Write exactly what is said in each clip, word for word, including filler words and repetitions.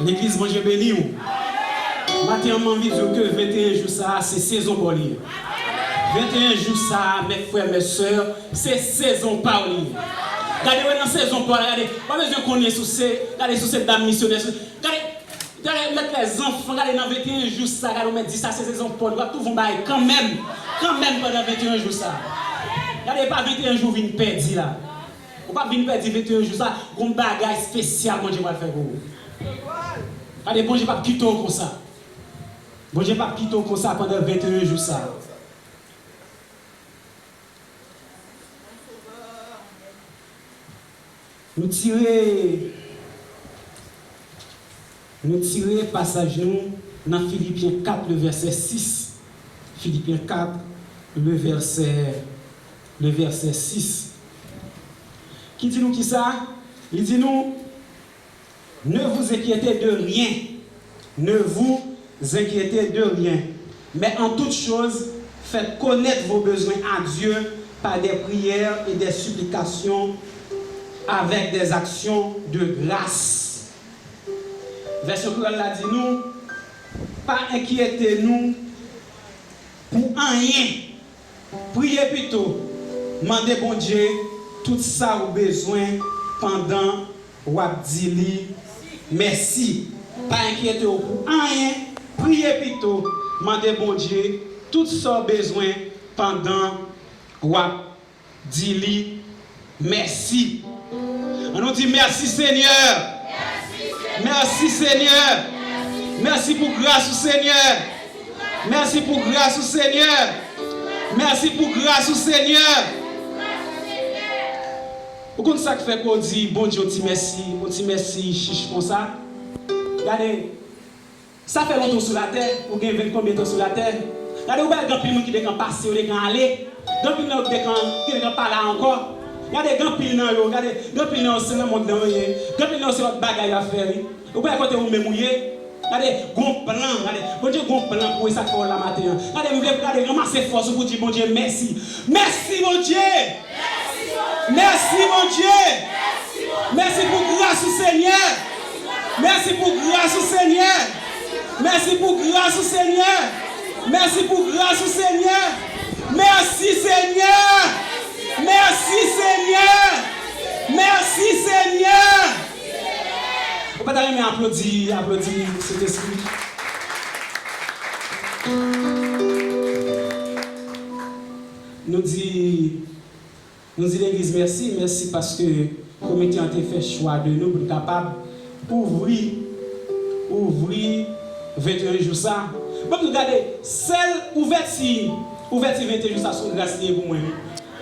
Legliz, Bondye beni w. Maten an, m anvi di w ke venteyen jou sa a, se sezon pa w li ye. Venteyen jou sa a, mè frè, mè sè, se sezon pa w li ye. Gade, wè nan sezon pa w la, gade, w pa bezwen konnen si w se, gade si w se dam misyonè, si, gade, gade, mèt lèzanfan, gade nan venteyen jou sa, gade, w mèt di sa se sezon pa w li, w ap twouve yon bagay kanmenm, kanmenm pandan venteyen jou sa. Gade, e pa venteyen jou w vin pèdi la. Ou p ap vin pèdi venteyen jou sa, gon bagay espesyal Bondye pral fè pou ou. Gade, Bondye p ap kite w konsa. Bondye p ap kite w konsa pandan venteyen jou sa. Nou tire, nou tire pasaj nou nan Filipyen kat, le vèsè sis. Filipyen kat, le vèsè, le vèsè sis. Ki di nou kisa? Li di nou, Ne vous inquiétez de rien. Ne vous inquiétez de rien. Mais en toute chose, faites connaître vos besoins à Dieu par des prières et des supplications avec des actions de grâce. Vèsyon kreyòl la di nou, pa enkyete nou pou anyen. Priye pito, mande Bondye tout sa ou bezwen pandan w ap di li mèsi. Pa enkyete w pou anyen, priye pito, mande Bondye tout sa w bezwen pandan w ap di li mèsi. Ann nou di, mèsi, Senyè. Mèsi, Senyè. Mèsi pou gras ou, Senyè. Mèsi pou gras ou, Senyè. Mèsi pou gras ou, Senyè. Ou konn sa k fè ke w di Bondye yon ti mèsi, yon ti mèsi chich konsa? Gade, sa fè lontan w sou latè, ou gen ven konbyen tan sou latè? Gade, ou wè gen anpil moun ki te gen pase, yo te gen ale. Gen anpil nan yo ki te gen, ki te gen pa la ankò. Gade, gen anpil nan yo, gade, gen anpil nan yo se nan mond lan yo ye. Gen anpil nan yo se lòt bagay y ap fè, wi. Ou pa kote ou menm ou ye. Gade, gon plan, gade, Bondye gon plan pou ou, e sa k fè w la maten an. Gade, m vle gade, ranmase fòs ou pou di Bondye mèsi. Mèsi, Bondye! Mèsi, Bondye! Mèsi pou gras ou, Senyè! Mèsi pou gras ou, Senyè! Mèsi pou gras ou, Senyè! Mèsi pou gras ou, Senyè! Mèsi, Senyè! Mèsi, Senyè! Mèsi, Senyè! Ou pa ta renmen aplodi, aplodi Sentespri? Nou di, nou di legliz mèsi, mèsi paske komite an te fè chwa de nou pou n kapab ouvri, ouvri venteyen jou sa. Ban m di w, gade, sèl ouvèti, ouvèti venteyen jou sa, se yon gras li ye pou mwen, wi.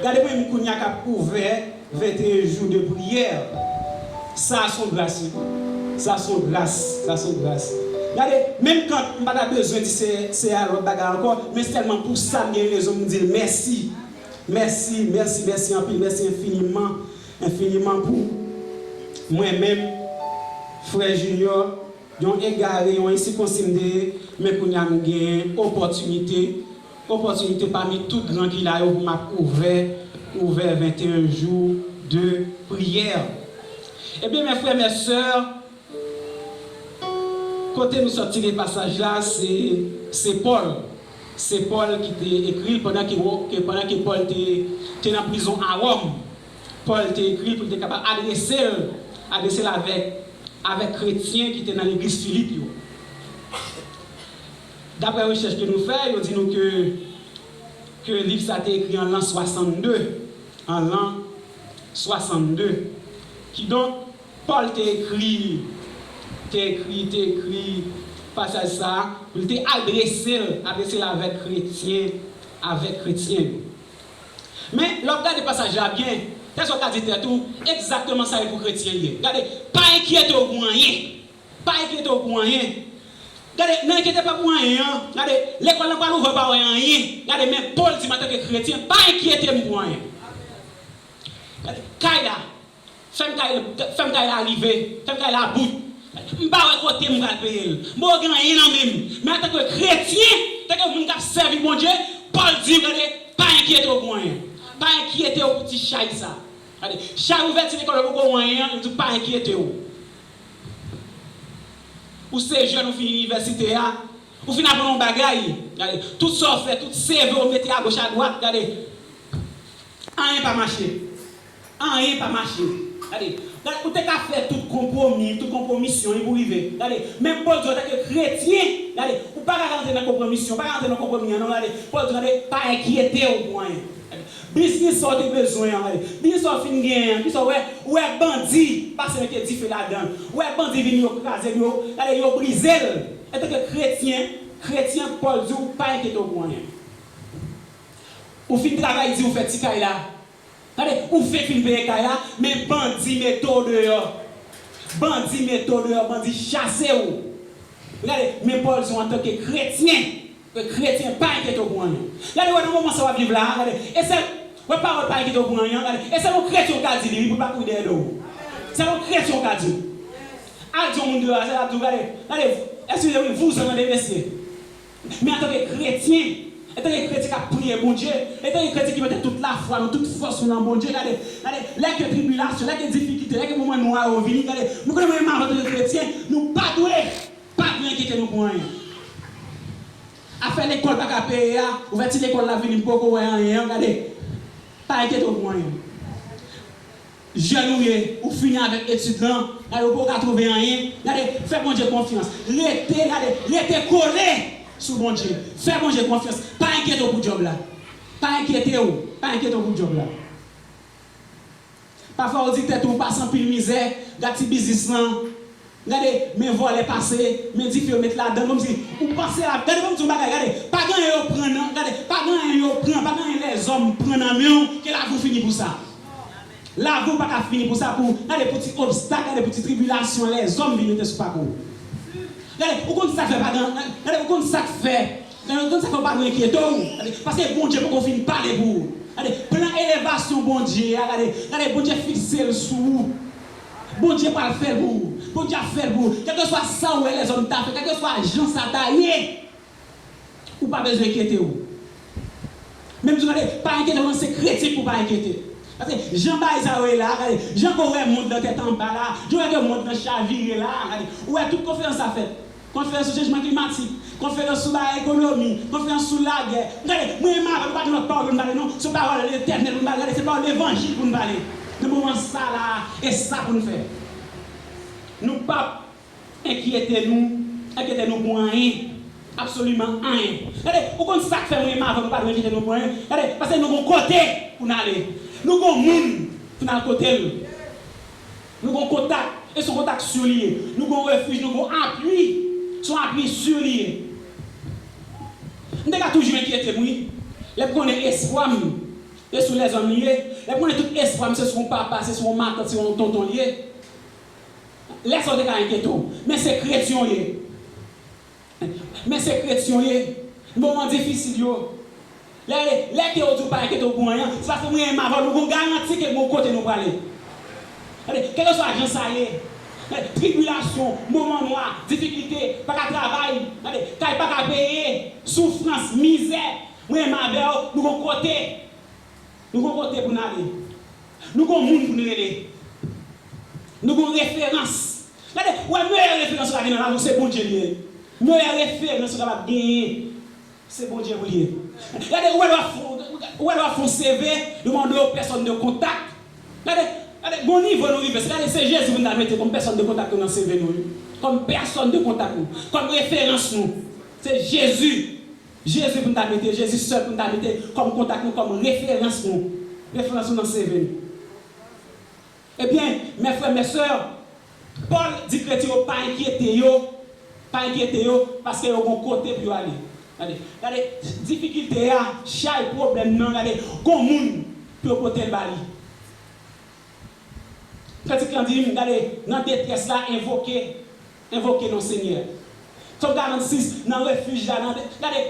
Gade mwen menm kounye a k ap ouvè venteyen jou de priyè. Sa se yon gras, wi. Sa se yon gras, sa se yon gras. Gade, menm kan m pa ta bezwen di se, se a lòt bagay ankò, men sèlman pou sa m gen rezon pou m di l mèsi. Mèsi, mèsi, mèsi anpil, mèsi enfiniman, enfiniman pou mwen menm, frè Junior, yon egare, yon ensikonsi m te ye, men kounye a m gen opòtinite, opòtinite pami tout gran ki la yo pou m ap ouvè, ouvè venteyen jou de priyè. Ebyen, mè frè, mè sè, kote nou sot tire pasaj la, se, se Pòl. Se Pòl ki te ekri l pandan ke, ke, pandan ke Pòl te, te nan prizon a Wòm. Pòl te ekri l pou l te kapab adrese l, adrese l avèk, avèk kretyen ki te nan legliz Filip yo. Daprè rechèch ke nou fè, yo di nou ke, ke liv sa te ekri an lan swasannde, an lan swasannde. Kidonk, Pòl te ekri, te ekri, te ekri pasaj sa a pou l te adrese l, adrese l avèk kretyen, avèk kretyen yo. Men, lè w ap gade pasaj la byen, kèlkeswa w ka di tèt ou, egzakteman sa e pou kretyen li ye. Gade, pa enkyete w pou anyen. Pa enkyete w pou anyen. Gade, nan enkyete pa pou anyen an, gade, lekòl lan pral ouvè, w pa wè anyen. Gade, men Pòl di m antanke kretyen, pa enkyete m pou anyen. Gade, kay la, fè m kay, fè m kay la rive, fè m kay la bout. M pa wè kote m pral peye l. M poko gen anyen nan men m. Men antanke kretyen, antanke moun k ap sèvi Bondye, Pòl di, gade, pa enkyete w pou anyen. Pa enkyete w pou ti chay sa. Gade, chay ouvèti lekòl yo poko anyen an, li di w pa enkyete w. Ou se jèn, ou fin inivèsite a, ou fin aprann yon bagay. Gade, tout sa w fè, tout C V w mete agoch adwat, gade, anyen pa mache. Anyen pa mache. Gade, gade, ou te ka fè tout konpwomi, tout konpwomisyon wi pou rive. Gade, men Pòl di w antanke kretyen, gade, ou pa ka rantre nan konpwomisyon, ou pa ka rantre nan konpwomi an non, gade, Pòl di w, gade, pa enkyete w pou anyen. Gade, biznis sa w te bezwen an, gade, biznis sa w fin genyen an, ki sa w wè, ou wè bandi pase mete dife ladan l, ou wè bandi vini yo kraze l, yo, gade, yo brize l. Antanke kretyen, kretyen, Pòl di w, pa enkyete w pou anyen. Ou fin travay di ou fè ti kay la. Gade, ou fenk fin peye kay la, men bandi mete w deyò. Bandi mete w deyò, bandi chase w. Gade, men Pòl di w antanke kretyen, ke kretyen pa enkyete w pou anyen. Gade, wè nan moman sa w ap viv la, gade, e sèl, wè pawòl pa enkyete w pou anyen, gade, e sèl yon kretyen w ka di li, wi, pou l pa kouri dèyè do w. Sèl yon kretyen w ka di. Al di yon moun deyò a, sèl ap di w, gade, gade, eskize wi, vouzan nan de mesye. Men antanke kretyen, antanke kretyen k ap priye Bondye, antanke kretyen ki mete tout lafwa nou, tout fòs nou nan Bondye, gade, gade, lè ke tribilasyon, lè ke difikilte, lè ke moman nwa yo vini, gade, nou konnen mwen menm antanke kretyen, nou pa dwe, pa dwe enkyete nou pou anyen. Afè lekòl pa ka peye a, ouvèti lekòl la vini, m poko wè anyen an, gade, pa enkyete w pou anyen. Jèn ou ye, ou fini avèk etid lan, gade, ou poko ka twouve anyen, gade, fè Bondye konfyans. Rete, gade, rete kole sou Bondye. Fè Bondye konfyans. Pa enkyete w pou djòb la. Pa enkyete w, pa enkyete w pou djòb la. Pafwa ou di tèt ou, ou pase anpil mizè, gade ti biznis lan. Gade, men vòlè pase, men dife yo met ladan l, kòmsi ou panse la, gade, ban m di w yon bagay, gade, pa gen anyen yo pran nan, gade, pa gen anyen yo pran, pa gen anyen lèzòm pran nan men w, ke lavi w fini pou sa. Lavi w pa ka fini pou sa, pou, gade, pou ti obstak, gade, pou ti tribilasyon lèzòm vin mete sou pakou w. Gade, ou konn sa k fè pa gen, gade, ou konn sa k fè, gade, ou konn sa k fè w pa dwe enkyete w, gade, paske Bondye poko fin pale pou ou. Gade, plan elevasyon Bondye a, gade, gade, Bondye fikse l sou ou. Bondye pral fè l pou ou. Bondye ap fè l pou ou. Kèlkeswa sa w wè lèzòm ta fè, kèlkeswa jan sa ta ye, ou pa bezwen enkyete w. Menm jan gade, pa enkyete w, se kretyen pou pa enkyete. Paske jan bagay sa yo ye la, gade, jan ke w wè mond lan tèt anba la, jan w wè ke mond lan chavire la, gade, ou wè tout konferans sa fèt. Konferans sou chanjman klimatik, konferans sou bagay ekonomi, konferans sou lagè. Gade, mwen menm avè nou pa gen lòt pawòl pou n pale non. Se pawòl Letènèl pou n pale, gade, se pawòl levanjil pou n pale. Nan moman sa la, e sa pou n fè. Nou p ap enkyete nou, enkyete nou pou anyen. Absoliman anyen. Gade, ou konn sa k fè mwen menm avè nou pa dwe enkyete nou pou anyen? Gade, paske nou gon kote pou n ale. Nou gon moun pou n al kote l. Nou gon kontak, e se yon kontak si li ye. Nou gon refij, nou gon apui. Se yon apui si li ye. M te ka toujou enkyete m, wi. Lè m konnen espwa m, e sou lèzòm li ye. Lè m konnen tout espwa m, se sou yon papa, se sou yon matant, se yon tonton li ye. Lè sa w te ka enkyete w. Men se kretyen w ye. Men se kretyen w ye. Moman difisil yo. Lè, lè ke yo di w pa enkyete w pou anyen, se paske mwen menm avè w, nou gon garanti ke gon kote nou prale. Gade, kèlkeswa jan sa ye, gade, tribilasyon, moman nwa, difikilte, pa ka travay, gade, kay pa ka peye, soufrans, mizè, mwen menm avè w, nou gon kote. Nou gon kote pou n ale. Nou gon moun pou n rele. Nou gon referans. Gade, ou wè meyè referans ou ka gen nan lavi w, se Bondye li ye. Meyè referans ou kapab genyen, se Bondye pou li ye. Gade, ou wè lè w ap fè, ou wè lè w ap fè yon C V, yo mande w pèsòn de kontak. Gade, gade, gon nivo nou rive, se gade, se Jezi pou n ta mete kòm pèsòn de kontak nou nan C V nou, wi. Kòm pèsòn de kontak nou, kòm referans nou. Se Jezi. Jezi pou n ta mete, Jezi sèl pou n ta mete kòm kontak nou, kòm referans nou. Referans nou nan C V nou. Ebyen, mè frè, mè sè, Pòl di kretyen yo pa enkyete yo, pa enkyete yo, paske yo gon kote pou yo ale. Gade, gade, difikilte a, chay pwoblèm nan, gade, gon moun pou yo pote l ba li. Kantik lan di m, gade, nan detrès la, envoke, envoke non Senyè. Sòm karannsis, nan refij la, nan de-, gade,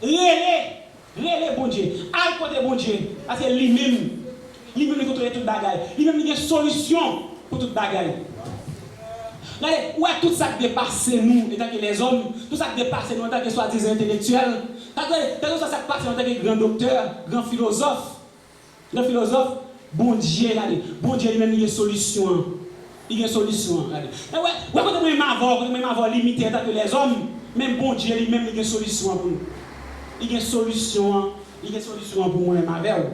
rele, rele Bondye, al kote Bondye, paske li menm, li menm li kontwole tout bagay, li menm li gen solisyon pou tout bagay. Gade, ou wè tout sa k depase nou antanke lèzòm, tout sa k depase nou antanke swadizan entelektyèl, gade, gade sa k pase antanke gran doktè, gran filozòf, Nan filozòf, Bondye, gade, Bondye li menm li gen solisyon an. Li gen solisyon an, gade. E wè, wè kote mwen menm avè w, kote mwen menm avè w limite antanke lèzòm, men Bondye li menm li gen solisyon an pou nou. Li gen solisyon an, li gen solisyon an pou mwen menm avè w.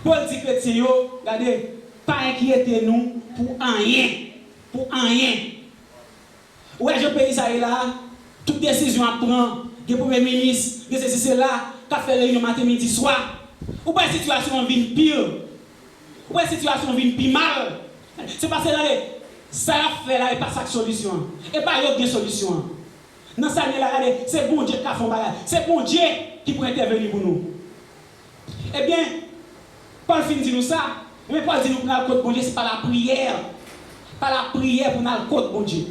Pòl di kretyen yo, gade, pa enkyete nou pou anyen, pou anyen. Ou wè jan peyi sa ye la a, tout desizyon ap pran, gen premye minis, gen sesi sela, k ap fè reyinyon maten, midi, swa. Ou wè sitiyasyon an vin pi Ou wè sitiyasyon vin pi mal. Se paske gade, sa y ap fè la, e pa sa k solisyon an. E pa yo k gen solisyon an. Nan sa n ye la, gade, se Bondye k ka fè yon bagay. Se Bondye ki pou entèveni pou nou. Ebyen, Pòl fin di nou sa, men Pòl di nou pou n al kot Bondye, se pa lapriyè. Pa lapriyè pou n al kot Bondye.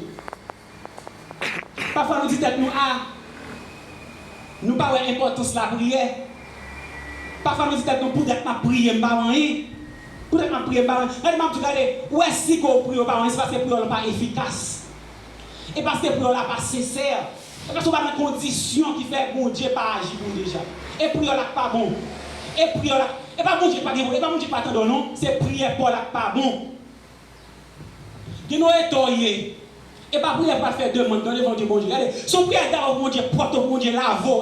Pafwa nou di tèt nou, a, nou pa wè enpòtans lapriyè. Pafwa nou di tèt nou, poutèt m ap priye, m pa wè anyen. Poutèt m ap priye, m pa wè anyen. Gade, m ap di, gade, ou wè si ke w priye, w pa wè anyen, se paske priyè w lan pa efikas. E paske priyè w la pa sensè. E paske w pa nan kondisyon ki fè Bondye pa aji pou ou deja. E priyè w la k pa bon. E priyè w la, e pa Bondye k pa gen, e pa Bondye k pa tande w non, se priyè pa w la k pa bon. Gen yon eta w ye. E pa priyè pou w al fè demann nan devan Bondye, Bondye. Gade, se yon priyè dayè pou Bondye pwòpte w, pou Bondye lave w.